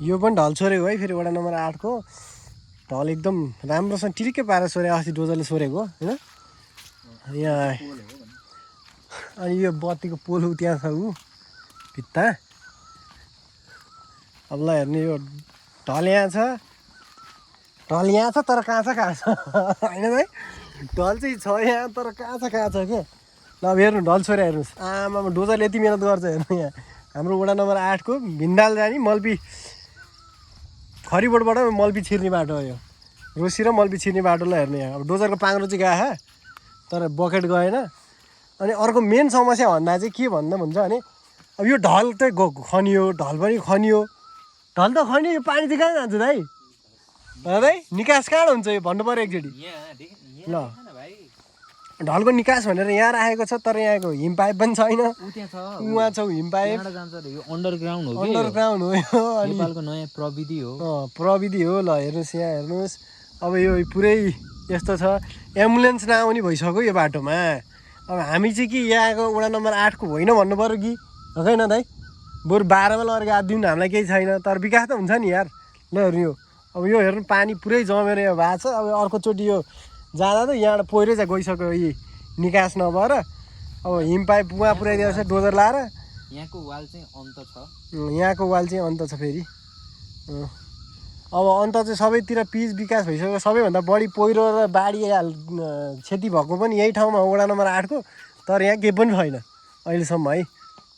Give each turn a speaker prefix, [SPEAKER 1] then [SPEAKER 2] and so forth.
[SPEAKER 1] यो पनि ढल सोरेको है फेरि वडा नम्बर 8 को ढल एकदम राम्रोसँग टिरिक्कै पारेर सोरे अस्ति डोजरले सोरेको होइन यहाँ अनि यो बत्तीको पोल त्यहाँ छ ऊ भित्ता अब ल हेर्ने यो ढल यहाँ छ तर कहाँ छ होइन भाइ ढल चाहिँ छ यहाँ तर कहाँ छ के ल अब हेर्नु ढल सोरे हेर्नुहोस् आमामा डोजरले यति मिहिनेत गर्छ हेर्नु यहाँ हाम्रो वडा नम्बर 8 को भिन्दाल जाने मल्पी खरीबोटबाट मल्पी छिर्ने बाटो हो यो रोसी र मल्पी छिर्ने बाटो ल हेर्नु यहाँ अब डोजरको पाङ्रो चाहिँ गयो तर बकेट गएन अनि अर्को मेन समस्या भन्दा चाहिँ के भन्दा हुन्छ भने अब यो ढल चाहिँ खनियो ढल पनि खनियो ढल त खनियो यो पानी चाहिँ कहाँ जान्छ दाइ दाइ निकास कहाँ हुन्छ यो भन्नु पऱ्यो एकचोटि ल ढलको निकास भनेर यहाँ राखेको छ तर यहाँको हिम पाइप पनि छैन उहाँ छ हिम पाइप
[SPEAKER 2] अन्डरग्राउन्ड हो
[SPEAKER 1] यो अनि
[SPEAKER 2] नेपालको नयाँ प्रविधि हो
[SPEAKER 1] ल हेर्नुहोस् यहाँ हेर्नुहोस् अब यो पुरै यस्तो छ एम्बुलेन्स नआउने भइसक्यो यो बाटोमा अब हामी चाहिँ कि यहाँको वडा नम्बर 8 को होइन भन्नु पऱ्यो कि होइन दाइ बरु 12मा लगेर गएको दिनु हामीलाई केही छैन तर विकास त हुन्छ नि यार ल हेर्नु यो अब यो हेर्नु पानी पुरै जमेर यो भएको छ अब अर्कोचोटि यो जाँदा त यहाँबाट पहिरै चाहिँ गइसक्यो यी निकास नभएर अब हिम पाइप उहाँ पुऱ्याइदिएको छ डोजर लाएर
[SPEAKER 2] यहाँको वाल चाहिँ अन्त छ
[SPEAKER 1] फेरि अब अन्त चाहिँ सबैतिर पिच विकास भइसक्यो सबैभन्दा बढी पहिरो र बाढी क्षति भएको पनि यही ठाउँमा वडा नम्बर 8 को तर यहाँ केही पनि छैन अहिलेसम्म है